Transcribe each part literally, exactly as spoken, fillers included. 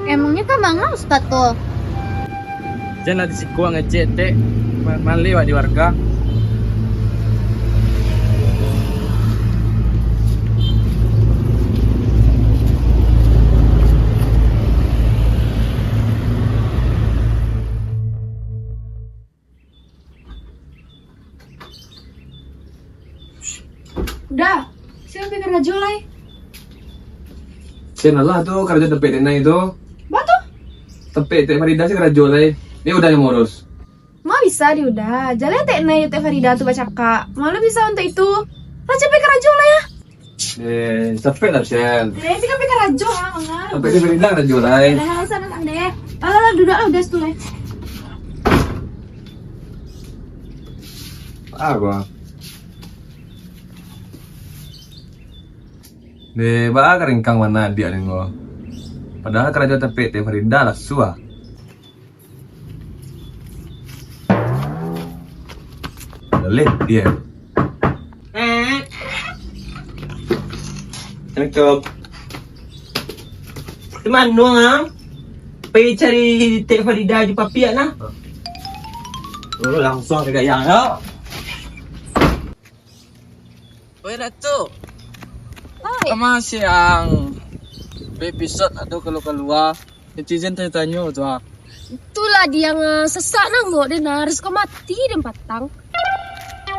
Emangnya ka manga Ustaz tu? Jan lah di siko ngecek, Tek. Ma-, maleh wak di warga. Uda, sia ka pai karajo lai? Sia lah tu karajo tampek Tek Nai tu. Ba tu? Tampek Tek Farida sia karajo lai. Ni Uda nan maurus. Ma bisa di Uda. Jaleh Tek Nai jo Tek Farida tu bacakak. Ma lo bisa untuak itu. Lah, sia pai karajo lai, ah. Eh, capek lah, Sian. Eh, sia ka pai karajo, ah, manga. Tampek Tek Farida karajo lai. Eh, sana, sana deh. Alah, alah, duduak lah Uda situ lai. Apo? Deh, baa ka ringkang bana adiak den ko. Padahal karajo tampek Tek Farida lah suah. Jaleh dia. Assalamualaikum. Di mano, ah? Pai cari Tek Farida jo Papiak nah. Oh, langsuang ka gayang yo. Oi, Ratu. Oi. Kama siang. Episod ado kalua-kalua. Netizen tanyo-tanyo tu, ah. Itulah dia, ah, sesak nangok dia, nah. Harus kau mati dan patang.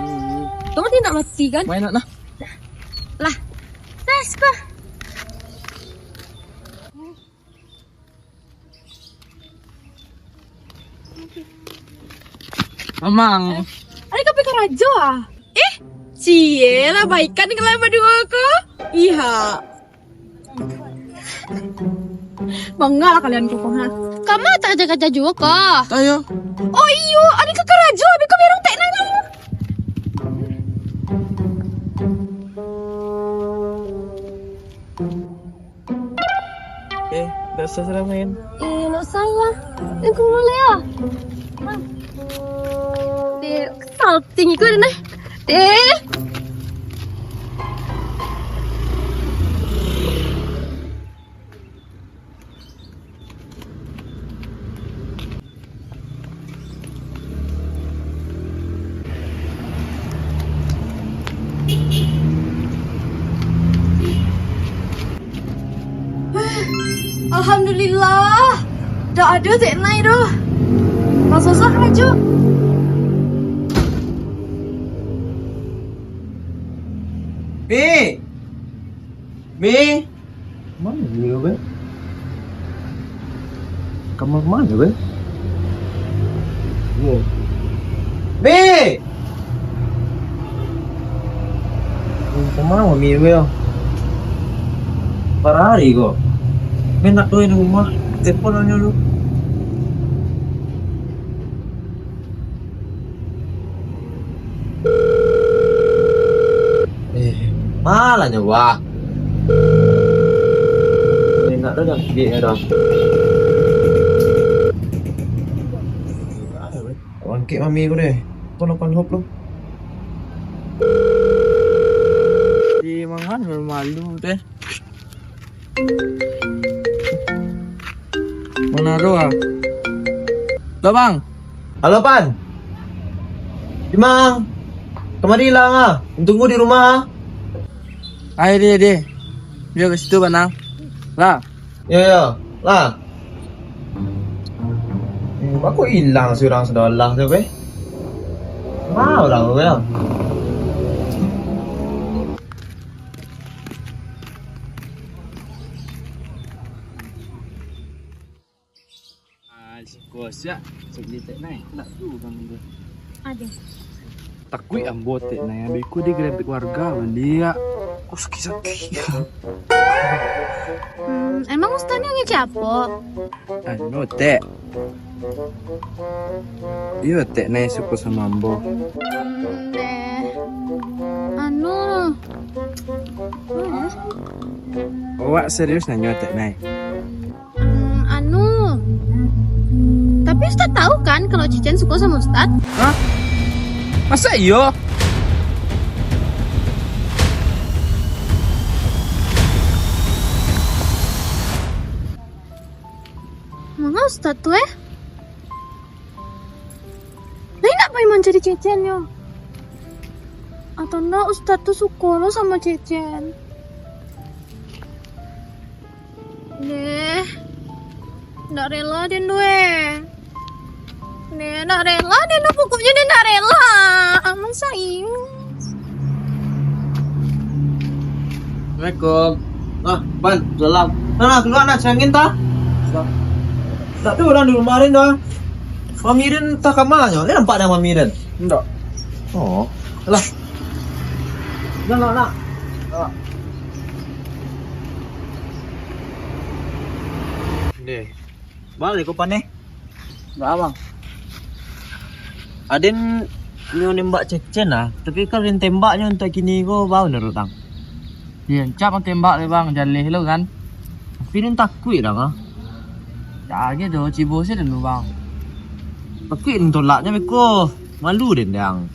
Hmm. Tunggu dia nak mati, kan? Main nak, nah. Lah. Tes kah? Amang. Eh, ari ka pai karajo, ah? Eh, cie lah, baikan kalian baduo ko. Iha. Manga lah kalian ko, ha? Kama tak kaja-kaja juo ko. Tayo. Oh iyo, ari ka karajo, abih ko bilang Tek Nai lah. Eh, dak usah salah main. Eh, dak usah lah. Eh, kau boleh lah. Dek, salting ikut deh, nah. Dek. Alhamdulillah, dak ado Tek Nai doh. Lah susah karajo. Mi, Mi. Mano Mil, Bel? Kamar mano, Bel? Iyo. Mil! Kamar mano Mil, Bel? Bara hari ko? Mil nak keluar dari rumah. Telepon nyo dulu. Eh, malah nyo, wah. Enak tu dah, duitnyo dah. Bangkit mami ko deh. Kau lapan hop tu. Di mangan malu-malu deh. Manaro ah. Halo, Bang. Halo, Pan. Di ma? Kamari lah, ah. Tunggu di rumah, ah. Ai, deh, deh. Biar ka situ, Bang. Lah. Yo, yo. Lah. Eh, bako ilang surang sadolah tu, beh? Ma urang tu, beh? Ah, siko siak, cek di Tek Nai, nak tu urang tu. Aduh. Takuik ambo Tek Nai, abih ko digerebek warga baliak. Ko sakik-sakik. Hmm, emang Ustaz ni ngecek apo? Anu, Tek. Iyo, Tek Nai suko samo ambo. Hmm, deh. Anu. Apo yo? Awak serius nanyo, Tek Nai? Hmm, anu, tapi Ustaz tahu kan kalau Cecen suka sama Ustaz? Hah? Masa iyo? Manga Ustaz tu, eh? Lai nak pai mancari Cecen yo? Atau ndak Ustaz tu suko lo sama Cecen? Deh, ndak rela den tu, eh. Deh, ndak rela den tu, pokoknyo den ndak rela. Masa iyo? Assalamualaikum. Ah, Pan, salam. Nah, nah, keluar nak, siangin ta? Ndak tu urang di rumah den tu. Mami den tah ka ma nyo? Lai nampak den mami den? Ndak. Oh. Alah. Nah, nah, nah. Ah. Deh. Bang, iko paneh. Bang, bang. Aden nyo nembak Cecen lah, tapi kan den tembak nyo untuak kini ko, bang, menurut bang. Iyo, rancak bang tembak dek bang, jaleh lo kan. Tapi den takuik dah, bang. Cak agiah do, cibo se dulu, bang. Takuik den tolaknyo beko, malu den, dang.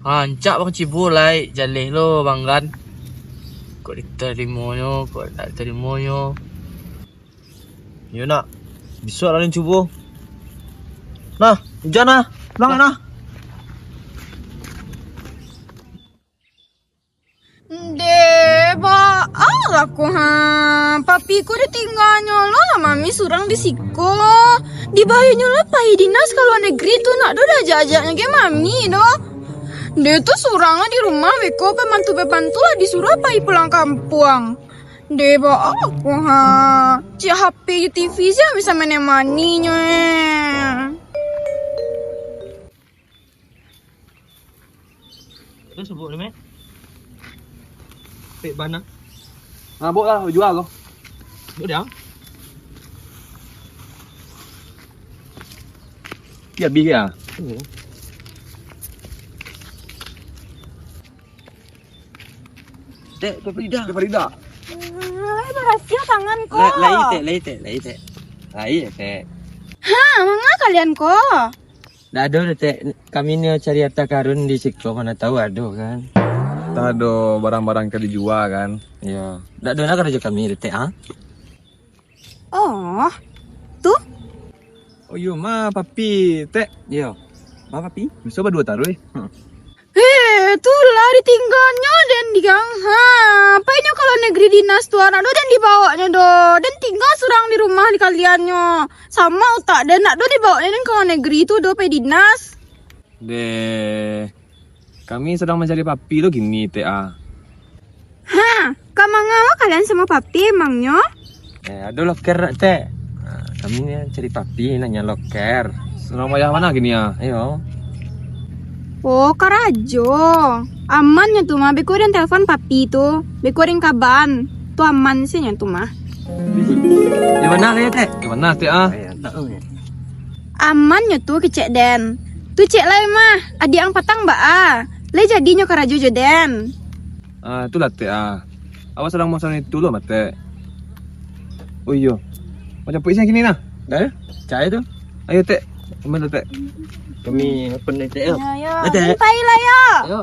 Ha, rancak bang cibo lai, jaleh lo, bang, kan. Kok ditarimonyo, kok ndak ditarimonyo. Iyo nak, bisuak lah den cubo. Nah, ujan nah, pulang nah. Ndeh, baa lah ko ha. Papi ko ditingganyo lo lah mami surang di siko. Dibayanyo lah pai dinas ka lua negeri tu, nak do diajak-ajaknyo ge mami doh. Ndeh tu surang lah di rumah beko, pembantu-pembantu lah disuruah pai pulang kampuang. Deh, baa ko ha. Ciek H P jo T V se bisa manemani nyo, eh. Tu subuh ni, meh. Pek bana. Mabok lah, jua ko. Subuh dia. Dia habis ya. Hmm. Tek, Tek Farida. Tek Farida. Lai barasiah tangan ko. La-, lai, Tek, lai, Tek, lai, Tek. Lai, Tek. Ha, manga kalian ko? Ndak ado doh, Tek. Kami nio cari harta karun di siko, mana tahu ado kan. Antah ado barang-barang ka dijua kan. Iyo. Ndak ado nan karajo kami doh, Tek, ha? Oh, tu? Oh iyo, ma papi, Tek. Iyo. Ma papi? Biso baduo taruih. Hmm. Eh, tu lah ditingganyo den di gang. Ha, pai nyo ka lua negeri dinas tu, nak do den dibaoknyo doh. Den tingga surang di rumah di kaliannyo. Samo utak den, nak do dibaoknyo den ka lua negeri tu doh, pai dinas. Deh. Kami sadang mancari papi lo kini, Tek, ah. Ha, ka manga lo kalian samo papi emangnyo? Eh, ado loker nak, Tek? Ha, kami ni cari papi, nak nyo loker. Surang payah bana kini, ah. Iyo. Oh, karajo. Aman nyo tu mah, beko den telepon papi tu. Beko den kaban. Tu aman se nyo tu mah. Di mana lai, Tek? Di mana, Tek, ah? Aman nyo tu kecek den. Tu cek lai mah, adiak ang patang baa. Lai jadi nyo karajo jo den. Ah, itulah, Tek, ah. Awak sadang masalah itu lo mah, Tek. Oh iyo. Macam puisi yang kini nah. Dah, cai tu. Ayo, Tek. Aman, Tek. Kami open ni, Tek, yo. Yo, yo. Dah, Tek. Mintai lah, yo. Yo.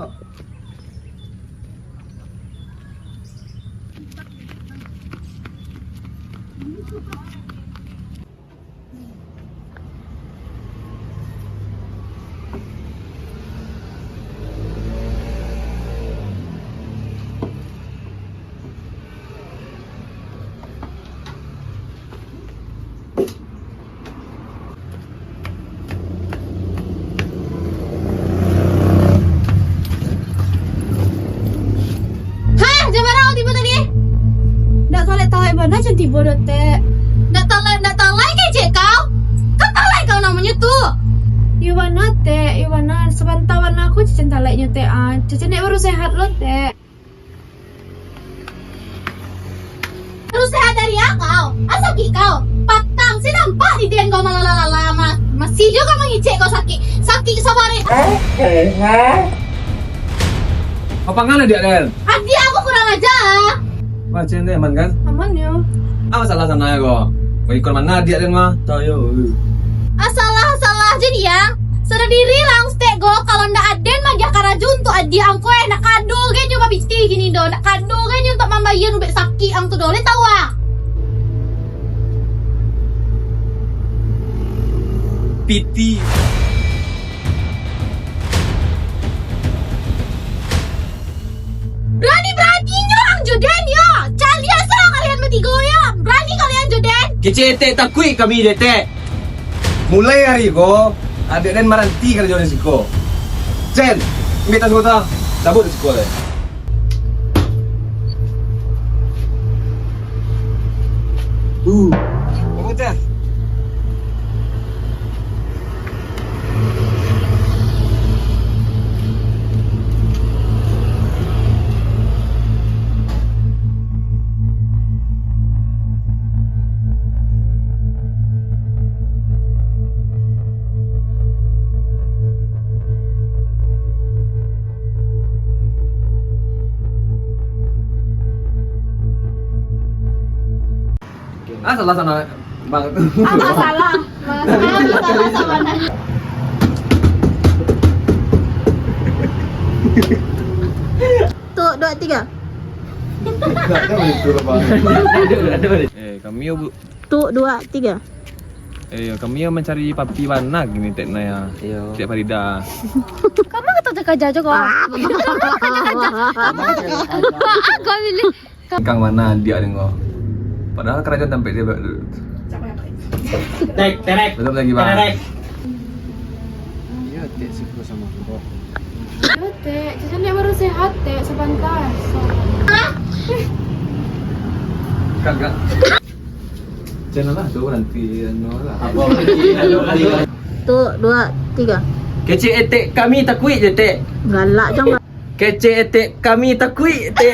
Hah, jam bara kau tibo tadi? Ndak talek-talek bana Cen tibo doh, Tek. Ndak talek, ndak talek kecek kau? Kan talek kau namonyo tu. Iyo bana, Tek, iyo bana. Sabanta bana ko Cen taleknyo, Tek, ah. Cen dek baru sehat lo, Tek. Baru sehat dari a kau? A sakik kau? Patang se nampak di den kau malala-lala, ma-, masih juo kau mangecek kau sakik. Sakik sabarek. Apa ngana, Diak Den? Adiak aku kurang aja. Macam ni aman kan? Aman yo. Ah, salah sana ko. Mau ikut mana dia dan mah? Tayo. Asalah, asalah je dia. Sadar diri lah Stek ko, kalau ndak aden magiah karajo untuak adiak ang ko, eh, nak kado ge nyo babiti kini do, nak kado ge nyo untuak mambayia ubek sakik ang tu do, lai tau ah. Piti. Barani-baranio ang jo den yo! Caliak sa kalian batigo yo! Barani kalian jo den! Kecek etek takuik kami jo etek! Mulai ari ko, adiak den baranti karajo di siko. Cen, ambiak tas kota, cabut di siko deh. Uh. Bangun, Cen. Ah, salah sana, Bang. Ah, masalah. Masalah, masalah sabananyo. Tuk, dua, tiga. Eh, kami yo, Bu. Tuk, dua, tiga. Eh, kami yo mancari papi bana kini, Tek Naya. Iyo. Tek Farida. Kama kato cakaja jo ko. Ah, kau pilih. Kang mana adiak den ko? Padahal karajo tampek dia. Tek, terek. Belum lagi, Bang. Terek. Iyo, Tek, suko samo ko. Iyo, Tek. Cacang dek baru sehat, Tek, sabantar. Kagak. Channel lah tu nanti, anu lah. Tuk, dua, tiga. Kecek etek kami takuik je, Tek. Galak jangan. Kecek etek kami takuik, Tek.